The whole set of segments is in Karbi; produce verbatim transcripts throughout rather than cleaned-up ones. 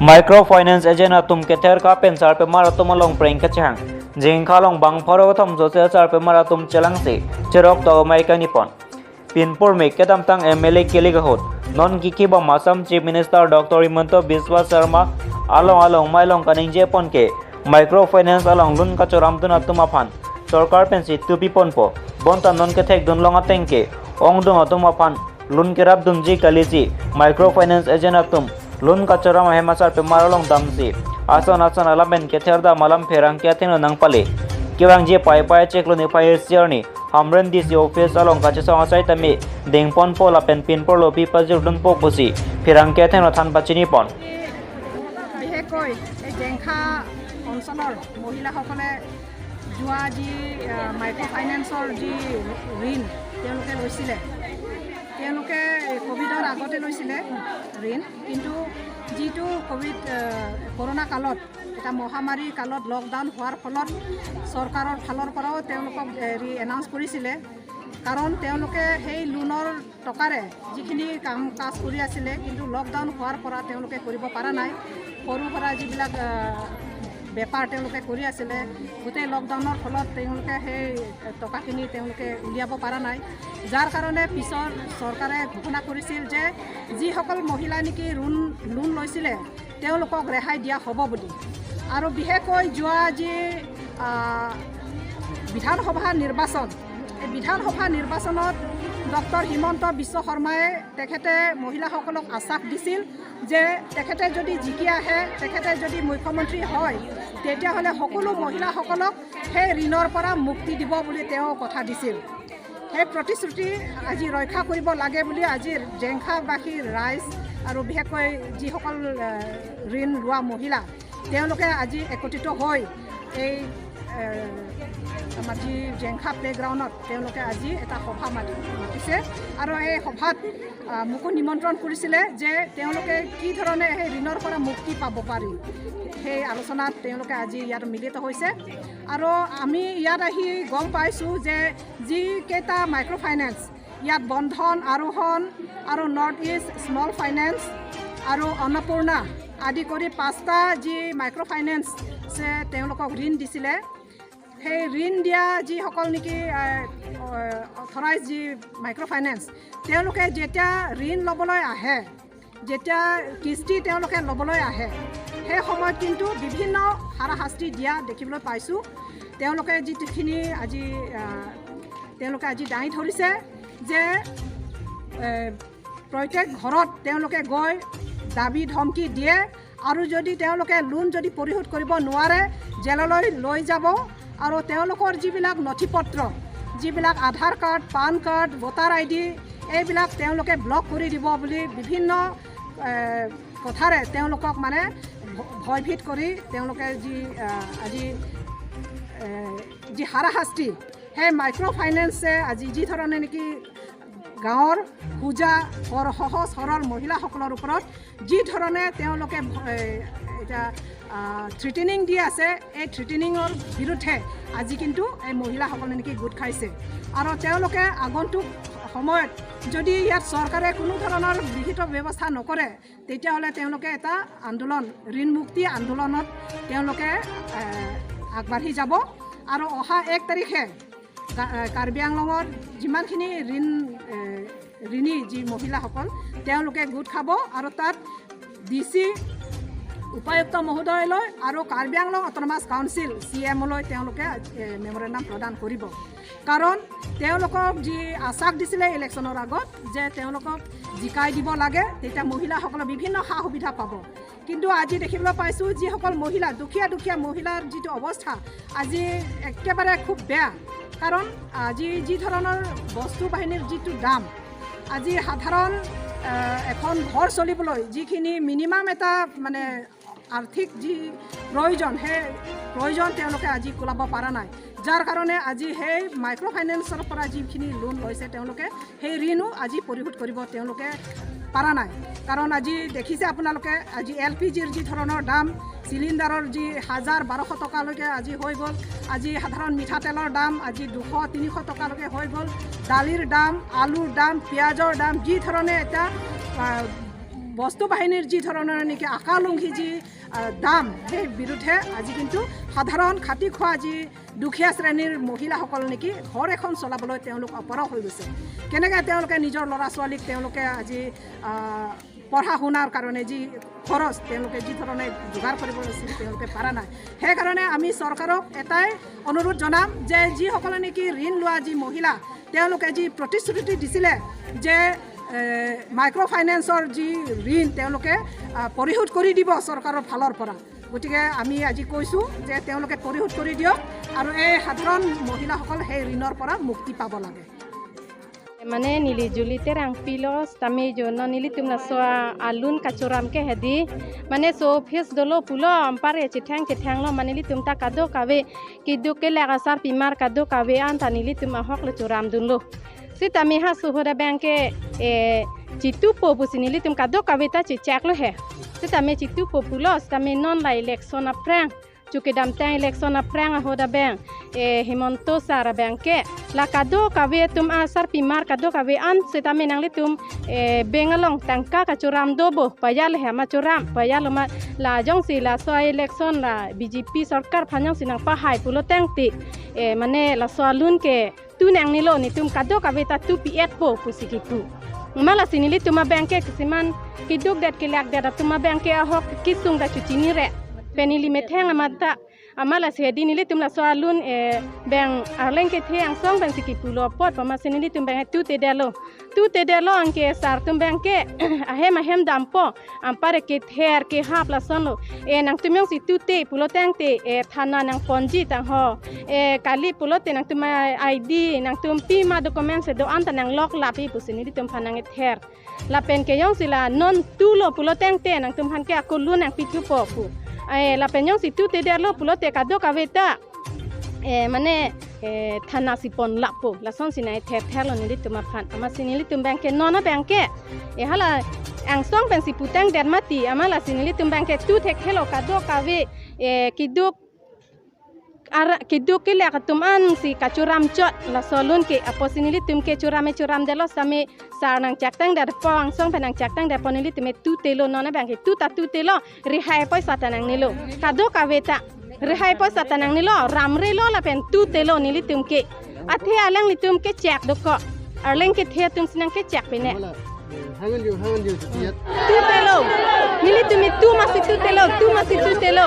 Microfinance agent atum kether kapen sarpimar atum along prank kachehang. Jengkha along bang pharo kethom sose sarpimar atum chelangsi cherok tau mai kanipon. Pinpur me kedamtang M L A kili ahut non kiki bom Assam Chief Minister Doctor Himanta Biswa Sarma along along mai along kaningjepon ke microfinance along loan kachoramdun atum aphan sorkar pensi tupi ponpo. Bonta non kethekdun long ateng ke ongdung atum aphan loan kerapdunji kalisi microfinance agent atum loan kachoram ahem asarpimar along damsi ason ason alam pen kether dam alam pherangke athengno nangpale. Kevangji paipai chiklo niphai isi arni Hamren D C office along kachesong asai tame dengponpo lapen pinpur lopi pajirdunpo pusi pherangke athengno than pachinipon. বিশেষকৈ এই জেংখা অঞ্চলৰ মহিলাসকলে যোৱা যি মাইক্ৰ' ফাইনেন্সৰ যি ঋণ তেওঁলোকে লৈছিলে, তেওঁলোকে এই ক'ভিডৰ আগতে লৈছিলে ঋণ, কিন্তু যিটো ক'ভিড আহ, কৰোণা কালত, এটা মহামাৰী কালত লকডাউন হোৱাৰ ফলত চৰকাৰৰ ফালৰ পৰাও তেওঁলোকক হেৰি এনাউন্স কৰিছিলে, কাৰণ তেওঁলোকে সেই লোনৰ টকাৰে যিখিনি কাম কাজ কৰি আছিলে, কিন্তু লকডাউন হোৱাৰ পৰা তেওঁলোকে কৰিব পৰা নাই। সৰু সুৰা যিবিলাক আহ, বেপাৰ তেওঁলোকে কৰি আছিলে, গোটেই লকডাউনৰ ফলত তেওঁলোকে সেই টকাখিনি তেওঁলোকে উলিয়াব পৰা নাই। যাৰ কাৰণে পিছৰ চৰকাৰে ঘোষণা কৰিছিল যে যিসকল মহিলা নেকি ঋণ লোন লৈছিলে, তেওঁলোকক ৰেহাই দিয়া হ'ব বুলি। আৰু বিশেষকৈ যোৱা যি আহ, বিধানসভা নিৰ্বাচন, এই বিধানসভা নিৰ্বাচনত ডক্টৰ হিমন্ত বিশ্ব শৰ্মাই তেখেতে মহিলাসকলক আশ্বাস দিছিল যে তেখেতে যদি জিকি আহে, তেখেতে যদি মুখ্যমন্ত্ৰী হয়, তেতিয়াহ'লে সকলো মহিলাসকলক সেই ঋণৰ পৰা মুক্তি দিব বুলি তেওঁ কথা দিছিল। সেই প্ৰতিশ্ৰুতি আজি ৰক্ষা কৰিব লাগে বুলি আজি জেংখাবাসী ৰাইজ আৰু বিশেষকৈ যিসকল আহ, ঋণ লোৱা মহিলা, তেওঁলোকে আজি একত্ৰিত হৈ এই এ, আমাৰ যি জেংখা প্লেগ্ৰাউণ্ডত তেওঁলোকে আজি এটা সভা মাতি মাতিছে আৰু এই সভাত আহ, মোকো নিমন্ত্ৰণ কৰিছিলে যে তেওঁলোকে কি ধৰণে সেই ঋণৰ পৰা মুক্তি পাব পাৰি, সেই আলোচনাত তেওঁলোকে আজি ইয়াত মিলিত হৈছে। আৰু আমি ইয়াত আহি গম পাইছোঁ যে যিকেইটা মাইক্ৰ' ফাইনেন্স, ইয়াত বন্ধন, আৰোহণ আৰু নৰ্থ ইষ্ট স্মল ফাইনেন্স আৰু অন্নপূৰ্ণা আদি কৰি পাঁচটা যি মাইক্ৰ' ফাইনেন্সে তেওঁলোকক ঋণ দিছিলে, সেই ঋণ দিয়া যিসকল নেকি অথৰাইজ যি মাইক্ৰ' ফাইনেন্স, তেওঁলোকে যেতিয়া ঋণ ল'বলৈ আহে, যেতিয়া কিস্তি তেওঁলোকে ল'বলৈ আহে, সেই সময়ত কিন্তু বিভিন্ন হাৰাশাস্তি দিয়া দেখিবলৈ পাইছোঁ। তেওঁলোকে যিখিনি আজি আহ, তেওঁলোকে আজি দাঙি ধৰিছে যে এ, প্ৰত্যেক ঘৰত তেওঁলোকে গৈ দাবী ধমকি দিয়ে আৰু যদি তেওঁলোকে লোন যদি পৰিশোধ কৰিব নোৱাৰে, জেললৈ লৈ যাব আৰু তেওঁলোকৰ যিবিলাক নথি পত্ৰ, যিবিলাক Aadhaar card, PAN card, voter I D, এইবিলাক তেওঁলোকে ব্লক কৰি দিব বুলি বিভিন্ন এ, কথাৰে তেওঁলোকক মানে ভ- ভয়ভীত কৰি তেওঁলোকে যি আহ, আজি এ, যি হাৰাশাস্তি, সেই মাইক্ৰ' ফাইনেন্সে আজি যি ধৰণে নেকি গাঁৱৰ হোজা সৰ- সহজ সৰল মহিলাসকলৰ ওপৰত যি ধৰণে তেওঁলোকে ভ- এ, এতিয়া থ্ৰেটেনিং দি আছে, এই থ্ৰেটেনিঙৰ বিৰুদ্ধে আজি কিন্তু এই মহিলাসকলে নেকি গোট খাইছে। আৰু তেওঁলোকে আগন্তুক সময়ত যদি ইয়াত চৰকাৰে কোনো ধৰণৰ বিহিত ব্যৱস্থা নকৰে, তেতিয়াহ'লে তেওঁলোকে এটা আন্দোলন, ঋণ মুক্তি আন্দোলনত তেওঁলোকে এ, আগবাঢ়ি যাব। আৰু অহা এক তাৰিখে কা- এ, কাৰ্বি আংলঙৰ যিমানখিনি ঋণ এ, ঋণী যি মহিলাসকল, তেওঁলোকে গোট খাব আৰু তাত ডি চি, উপায়ুক্ত মহোদয়লৈ আৰু কাৰ্বি আংলং অট'নমাছ কাউন্সিল, চি এমলৈ তেওঁলোকে এ, মেমৰেণ্ডাম প্ৰদান কৰিব। কাৰণ তেওঁলোকক যি আশ্বাস দিছিলে ইলেকশ্যনৰ আগত যে তেওঁলোকক জিকাই দিব লাগে, তেতিয়া মহিলাসকলে বিভিন্ন সা সুবিধা পাব। কিন্তু আজি দেখিবলৈ পাইছোঁ, যিসকল মহিলা, দুখীয়া দুখীয়া মহিলাৰ যিটো অৱস্থা, আজি একেবাৰে খুব বেয়া। কাৰণ আজি যি ধৰণৰ বস্তু বাহিনীৰ যিটো দাম, আজি সাধাৰণ আহ, এখন ঘৰ চলিবলৈ যিখিনি মিনিমাম এটা মানে আৰ্থিক যি প্ৰয়োজন, সেই প্ৰয়োজন তেওঁলোকে আজি কুলাব পৰা নাই। যাৰ কাৰণে আজি সেই মাইক্ৰ' ফাইনেন্সৰ পৰা যিখিনি লোন লৈছে, তেওঁলোকে সেই ঋণো আজি পৰিশোধ কৰিব তেওঁলোকে পৰা নাই। কাৰণ আজি দেখিছে আপোনালোকে, আজি এল পি জিৰ যি ধৰণৰ দাম, চিলিণ্ডাৰৰ যি হাজাৰ বাৰশ টকালৈকে আজি হৈ গ'ল। আজি সাধাৰণ মিঠাতেলৰ দাম আজি দুশ তিনিশ টকালৈকে হৈ গ'ল। দালিৰ দাম, আলুৰ দাম, পিঁয়াজৰ দাম, যি ধৰণে এতিয়া আহ, বস্তু বাহিনীৰ যি ধৰণৰ নেকি আকালুংঘী যি আহ, দাম, সেই বিৰুদ্ধে আজি কিন্তু সাধাৰণ খাটি খোৱা যি দুখীয়া শ্ৰেণীৰ মহিলাসকল নেকি ঘৰ এখন চলাবলৈ তেওঁলোক অপাৰগ হৈ গৈছে। কেনেকে তেওঁলোকে নিজৰ ল'ৰা ছোৱালীক তেওঁলোকে আজি আহ, পঢ়া শুনাৰ কাৰণে যি খৰচ তেওঁলোকে যি ধৰণে যোগাৰ কৰিব লাগিছিল, তেওঁলোকে পৰা নাই। সেইকাৰণে আমি চৰকাৰক এটাই অনুৰোধ জনাম যে যিসকলে নেকি ঋণ লোৱা যি মহিলা, তেওঁলোকে যি প্ৰতিশ্ৰুতি দিছিলে যে মাইক্ৰ' ফাইনেন্সৰ যি ঋণ তেওঁলোকে আহ, পৰিশোধ কৰি দিব চৰকাৰৰ ফালৰ পৰা। গতিকে আমি আজি কৈছো যে তেওঁলোকে পৰিশোধ কৰি দিয়ক আৰু এই সাধাৰণ মহিলাসকল সেই ঋণৰ পৰা মুক্তি পাব লাগে। Mane neli Julie Terangpi lo, sitame jo non nelitum laso a-, alun kachoram ke hedi. Mane so phis dolo pulo, ampar e chethang chethang lo, mane nelitum ta kadokave keduk kelak asarpimar kadokave anta nelitum ahok lo choram dunlo. Sitame ha suhoda abang ke, eh, chitupo pusi nelitum kadokave ta chechak lo he. Sitame chitupo pulo, sitame non la election aphrang, chu kedamtang election aphrang ahoda abang, eh, Himanta sir abang ke la kadokave atum asarpimar kadokave an sitame nanglitum, eh, bank along tangka kachoram do bo, pajal he ma choram, pajal ma la jongsi laso election la B J P sorkar aphan jongsi nangpahai pulo tangte, eh, mane laso alun ke tu nangnelo, netum kadokave ta tu pi-etpo pusi kipu. Amat lasi nelitum abang ke kisiman keduk det kelak det atum abang ke ahok kesung ta chu chinire. Pen neli methang amat ta, amat lasi hedi nelitum laso alun, eh, bang arleng kethe angsong pensi kipulo apot, amatsi nelitum abang tu te detlo. Tu te detlo, anke sar atum abang ke ahem ahem dampo, ampar kether kehap lasonlo. Eh, nangtum jongsi tu te pulo tangte, eh, thana nangponji tang ho. Eh, kali pulote nangtum I D, nangtum pima document si do-an ta nanglok lapi pusi nelitum aphan nang-ether. Lapen ke jongsi la non tulo pulo tangte nangtum aphan ke ako lun nangpithupo pu. Eh, lapen jongsi tu te detlo pulote kadokave ta, eh, mane, eh, thana si pon lapo, lasonsi nang-ether therlo nelitum aphan. Amatsi nelitum abang ke non abang ke, eh, hala angsong pensi putang det mati, amat lasi nelitum abang ke tu thekthe lo kadokave, eh, keduk ara, keduk kelak atum ansi kachoram chot laso alun ke, apotsi nelitum ke choram e choram detlo, sitame sar nangchaktang detpo, angsong pen nangchaktang detpo, nelitum e tu telo, non abang ke tu ta tu telo, rihai poisa ta nangnelo. Kadokave ta rihai poisa ta nangnelo, ramrelo lapen tu telo nelitum ke. Athe alanglitum kechak dokok. Arleng kethe atum si nangkechak pine. Hangan yo, hangan yo, jiyat. Tu telo. Nelitum e tu masi tu telo, tu masi tu telo.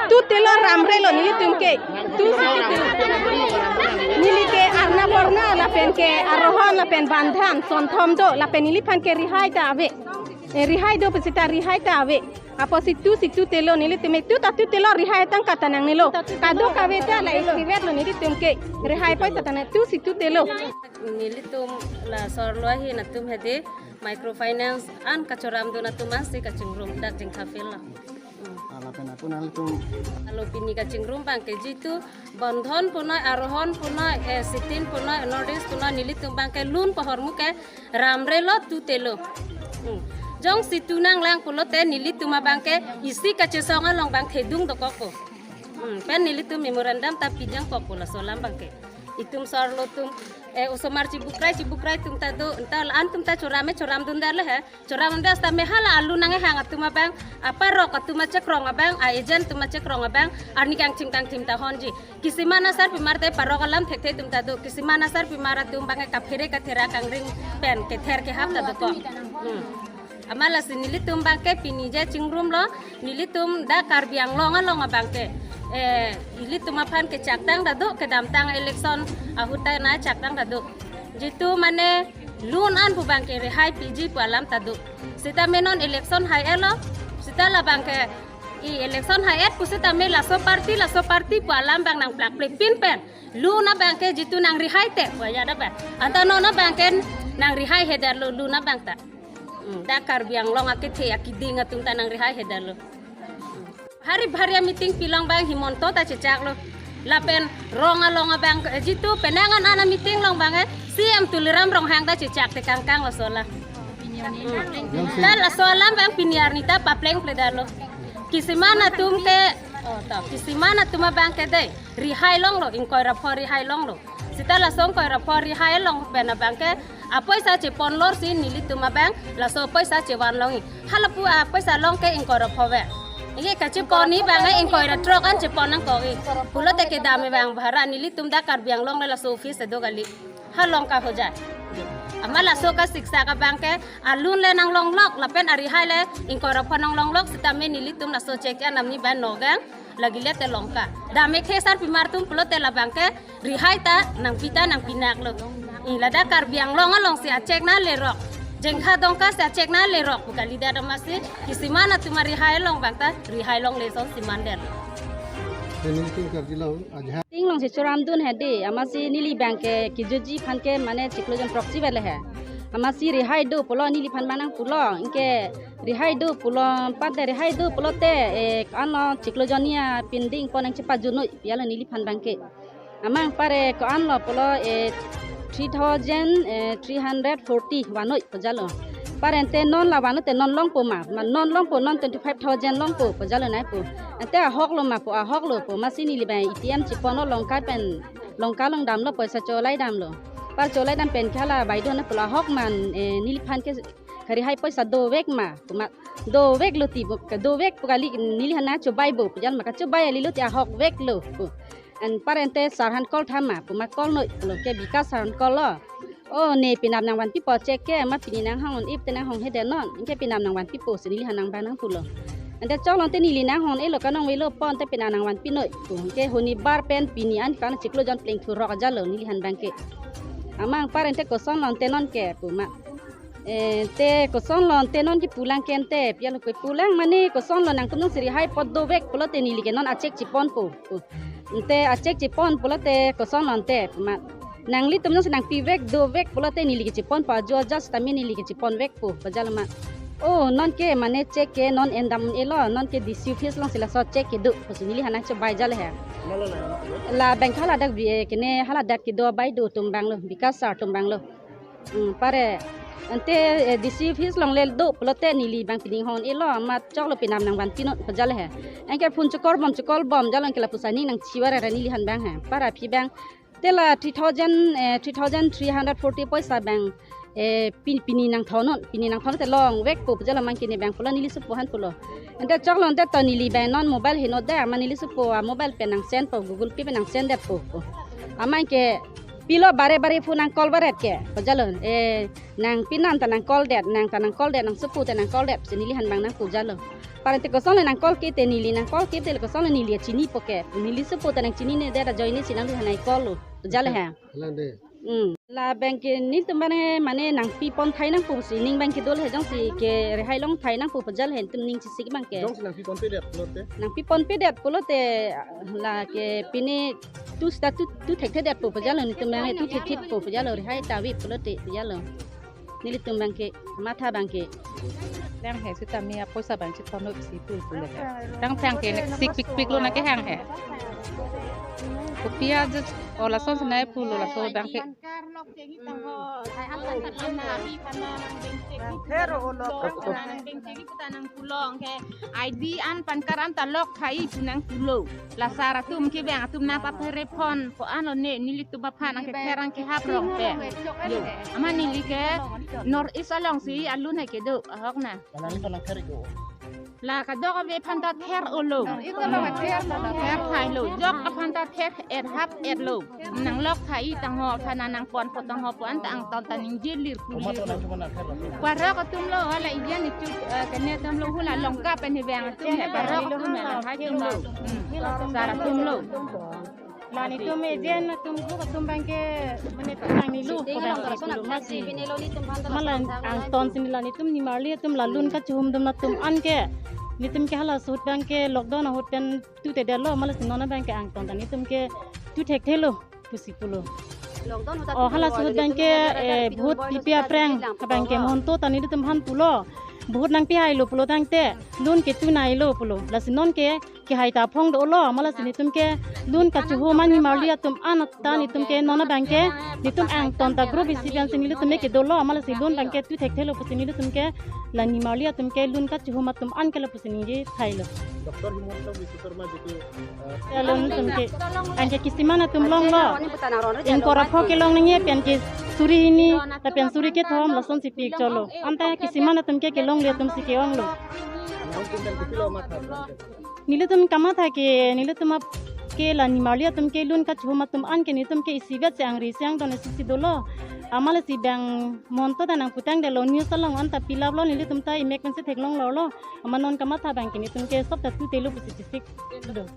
Tu telo, ramrelo nelitum ke. Tu si tu telo. Neli ke arna porna lapen ke arohon lapen bandhan sonthom do, lapen neliphan ke rihai ta ave. Eh, rihai do pusita rihai ta ave. Apotsi tu si tu telo, nelitum e tu ta tu telo, rihai tangka ta nangnelo. Kadokave ta la estimate lo nelitum ke. Rihai poisa ta nang, tu si tu telo. Nelitum la sorlo ahin atum hedi microfinance an kachoramdun atum ansi kachingrum dak Jengkha field lo. Hmm. Ah, lapen ako nanglitum. Alo pini kachingrum abang ke jitu Bandhan punoi, Arohan punoi, eh, Sitin punoi, North East punoi, nelitum abang ke lun pahormu ke ramrelo, tu telo. Hmm. Jongsi tu nanglang pulote nelitum abang ke isi kachesong along abang thedung dokokpo. Hmm. Pen nelitum memorandum ta pijangkokpo laso alam abang ke. Itum sorlo atum, eh, osomar chibukrai chibukrai atum ta do, anta la-an atum ta choram e choramdun detlo he. Choramdun det sitame hala alun nanghang atum abang, aparok atum achekrong abang, a-agent atum achekrong abang, arni kangthim kangthim ta honji. Kisiman asarpimar te parok alam thekthe atum ta do. Kisiman asarpimar atum abang ke kaphere kathera kangring pen kether kehap ta dokok. Hmm. Amat lasi nelitum abang ke pini je chingrumlo, nelitum dak Karbi Anglong along abang ke, eh, ilitum aphan kechaktang ta do, kedamtang election ahut ta nangchaktang ta do. Jitu mane lun an pu abang ke rihai piji pu alam ta do. Sitame non election hai-etlo, sita la abang ke i election hai-et pusitame laso party, laso party pu alam abang nangplakple pin pen. Lun abang ke jitu nangrihai te, pu ajat abang. Anta non abang ke nangrihai he detlo lun abang ta. Hmm, dak Karbi Anglong akethe akiding atum ta nangrihai he detlo. Hari hari a-meeting pilong abang Himanta ta chechaklo. Lapen rong along abang, eh, jitu penang an an a-meeting along abang, eh, C M Tuliram Ronghang ta chechak tekangkang laso alam. Hmm. Ta laso alam abang pini arni ta paplengple detlo. Kisiman atum ke, oh, to, kisiman atum abang ke dei rihai longlo, ingkoi ra pho rihai longlo. Sita laso ingkoi ra pho rihai along pen abang ke Apoisa chepon lor si nelitum abang laso poisa chevan longji. Halapu apoisa long ke ingkoi ra pho vek. Anke kachepon ni abang ingkoi ra throk an chepon nangkokji. Pulote kedam abang bhara nelitum dak Karbi Anglong le laso office do kali. Halong ka ho jai. Amat laso kasiksak abang ke alun le nanglonglok lapen arihai le ingkoi ra pho nanglonglok sitame nelitum laso check an amni abang nogang lagi le te long ka. Dam-ik the sarpimar atum pulote labang ke rihai ta nangpi ta nangpinak lo. I ladak Karbi Anglong along si a-check nanglerok. Jengkha Dongka si a-check nanglerok pu kalidet amatsi kisiman atum arihai along abang ta rihai longle ason siman det. Nelitum Karbi along ajahak. Ting along si choramdun he de, amatsi neli abang ke kijutji aphan ke mane chiklo jon throksi vele he. Amatsi rihai do pulo neliphan abang nangpulo, anke rihai do pulo, pate rihai do pulote, eh, ko-an lo chiklo jon ni apinding pon nangchepajut noi pu jalo neliphan abang ke. Amat pare ko-an lo pulo, eh, three thousand, eh, three hundred forty van noi pu jalo. Pare ante non la van noi te non longpo ma, ma non longpo non twenty five thousand longpo pu jalo nai pu. Ante ahok lo ma pu ahok lo pu amatsi neli abang ATM chepon lo long ka pen long ka long damlo poisa cholai damlo. Par cholai dam pen ke hala baideo nangpulo ahok ma, eh, neliphan ke rihai poisa dovek ma pu ma dovek lo ti pu ke dovek pu kali neliphan nangchobai bo pu jalo ma kachobai kali lo ti ahok vek lo pu. An pare ante sir aphan call tha ma pu ma call noi pulo ke Bikash sir aphan call lo. O ne penap nangvanpipo check ke ma pini nanghong un-e te nanghong he de non. Anke penap nangvanpipo si neliphan abang nangpulo. Ante choklo ante neli nanghong un-e lo kanong velo pon te penap nangvanpi noi pu. Anke honibar pen pini an kan chiklo jon pleng thurok ajalo neliphan abang ke. Amat pare ante koson lo ante non ke pu ma. Eh, te koson lo ante non kipulang ke ante pu jalo kipulang mane koson lo nangtum nang si rihai pot dovek pulote neli ke non a-check cheponpo pu. Ante a-check chepon pulote koson lo ante pu ma. Nanglitum nang si nangpivek dovek pulote neli ke cheponpo ajo ajo sitame neli ke cheponvekpo pu jalo ma. O non ke mane check ke non en dam un-e lo non ke D C office along si laso check kedo pusi neliphan nangchobai jalo he. Labang ke haladak bi, eh, kene haladak kedo baideo atum abang lo, Bikash sir atum abang lo. Hmm, pare. Ante, eh, D C office along le do pulote neli abang pini nanghong un-e lo, amat choklo penap nangvanpi non pu jalo he. Anke phone chokor bom chokor bom jalo anke lapuson ni nangchivar ra neliphan abang he. Para aphi abang. Te la three thousand, eh, three thousand three hundred forty poisa abang, eh, pin-, pini nangthonon, pini nangthonon te longvekpo pu jalo amat kene abang pulo neli sopo aphan pulo. Ante choklo ante to neli abang non mobile heno da, amat neli sopo a-mobile pen nangsendpo, Google Pay pen nangsend detpo. Amat ke pilo bare bare phone nang call baret ke pu jalo. Eh, nangpi nang ta nang call det, nang ta nang call det, nang sopo te nang call det, si neliphan abang nangpu jalo. Pare ante koson le nang call ke te neli nang call ke te le koson le neli chinipo ke. Neli sopo te nang chinine det ajoine si nangliphan nang call lo. Jalo he. Lang de. Hmm. Labang ke nelitum abang mane nangpipon thai nangpo si ning abang ke dolo he jongsi ke rihai long thai nangpo pu jalo he tum ning chesik abang ke. Jongsi nangpiponpe det pulote. Nangpiponpe det pulote la ke pine tu sta tu, tu thekthedetpo pu jalo nelitum abang tu thekthedpo pu jalo rihai ta ave pulote pu jalo. Nelitum abang ke, matha abang ke. Lang he sitame apoisa abang chithon noi si pul pul le. Tang tang ke nek sik pik pik lo nang kehang he. Kopi aja, o lason si nai pulo laso abang ke. Ther olo. Nang bengchegi puta nang pulo ke. I D an PAN card an ta lok thai pu nangpulo. La sar atum ke abang atum nangpaphere phone ko-an lo ne nelitum aphan nang kether nang kehap rong pe. Yo. Amat neli ke North East along si alun hai kedo ahok na. Nangli phan nang ther ko. La kadokave aphan ta ther olo. Ther thai lo. Jok aphan ta ther et hap et lo. Nang lok thai tangho aphan nang ponpo tangho pu an ta angton ta ningje lir kulir lo. Parok atum lo, hala ijan ichu, eh, kene atum lo, hula Longka pen hi abang atum he, parok atum he, lahai atum lo. Hmm. Sar atum lo. La nelitum ejen atum group atum abang ke mane nang nilu. Sitting kodang along si rason lo aksi masi. Bine lo nelitum aphan ta mala rason angton si neli la nelitum nimarli atum la lun kachihum dum atum an ke. Nelitum ke hala ahut abang ke lockdown ahut pen tu te det lo, mala si non abang ke angton ta nelitum ke tu thekthe lo pusi pulo. Lockdown ahut ta. Oh, tu hala lo, ahut abang ke, nelitum ke eh, vote pipi aphrang abang ke Mohanto ta nelitum aphan pulo. Vote nangpi hai lo pulo tangte, lun ke tu nai lo pulo. Lasi non ke, kehai ta aphong dolo, mala si nelitum ke Lun kachihum animarli atum an ta netum ke non abang ke netum angton ta group isi pensi nelitum ke dolo, amat lasi lun abang ke tu thekthelo pusi nelitum ke la nimarli atum ke lun kachihum atum an ke lapusi ningje thailo. Doctor Himanta Biswa Sarma jitu, eh, ya, lun atum ke, anke kisiman atum longlo. Ingkoi ra pho kelong nangji pen ke suri hini lapen suri kethom lasonsi pik cholo. Anta kisiman atum ke kelongle atum si ke-onglo. Nangtum pen kopilo matha? Nelitum kamatha ke, nelitum ap ke la nimarli atum ke lun kachihum atum an ke netum ke isivet si angri si angdon isi si dolo. Amat lasi bang monto ta nangputangdetlo, news along anta pilaplo, nelitum ta imek pensi theklonglorlo. Amat non kamatha abang ke netum ke sop ta tutelo pusi chisik do.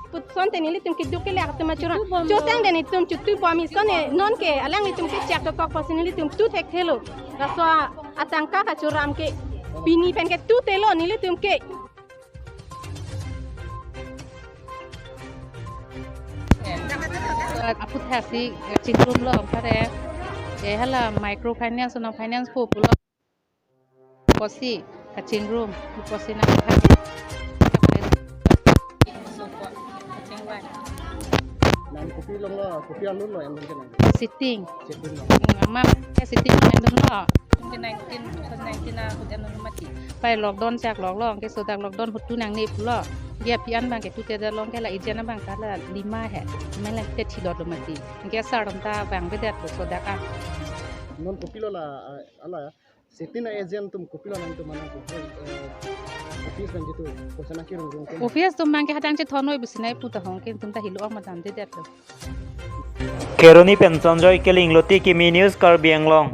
Puson te nelitum keduk kelak atum achura. Chotangdet netum chotubom, ison ne non ke alanglitum ke chak tokok pusi nelitum tu thekthelo. Laso atangka kachuram ke pini pen ke tutelo nelitum ke. Aphuthak si kachingrumlo, anpar ke hala microfinance, non finance po pulo. Pusi kachingrum, pusi nang. Nang kopi longlo, kopi alunlo yang mungkin nang. Sitting. Sitting lo. Hmm, amat ke sitting lo, yang dun lo. Mungkin nineteen, nineteen ahut an mati. Pai lockdown chak lockdown, ke sodak lockdown ahut tu nangne pulo. Dia pi-an abang ke tutedetlo, ke la agent abang ke la lima he. Main la te thilotlo mati. Ke sar ta abang bedet lo sodak a. Non kopilo la, ah, ala, sitting agent atum kopilo nangtum mana ko, eh, office nang jitu, kosana kirung rung tum. Office atum abang ke hatang chethon noi pusi nai pu tahong ke netum ta helo-ong madam dedetlo. Kheroni pen Sanjoy Killing, Loti Kimi News, Karbi Anglong.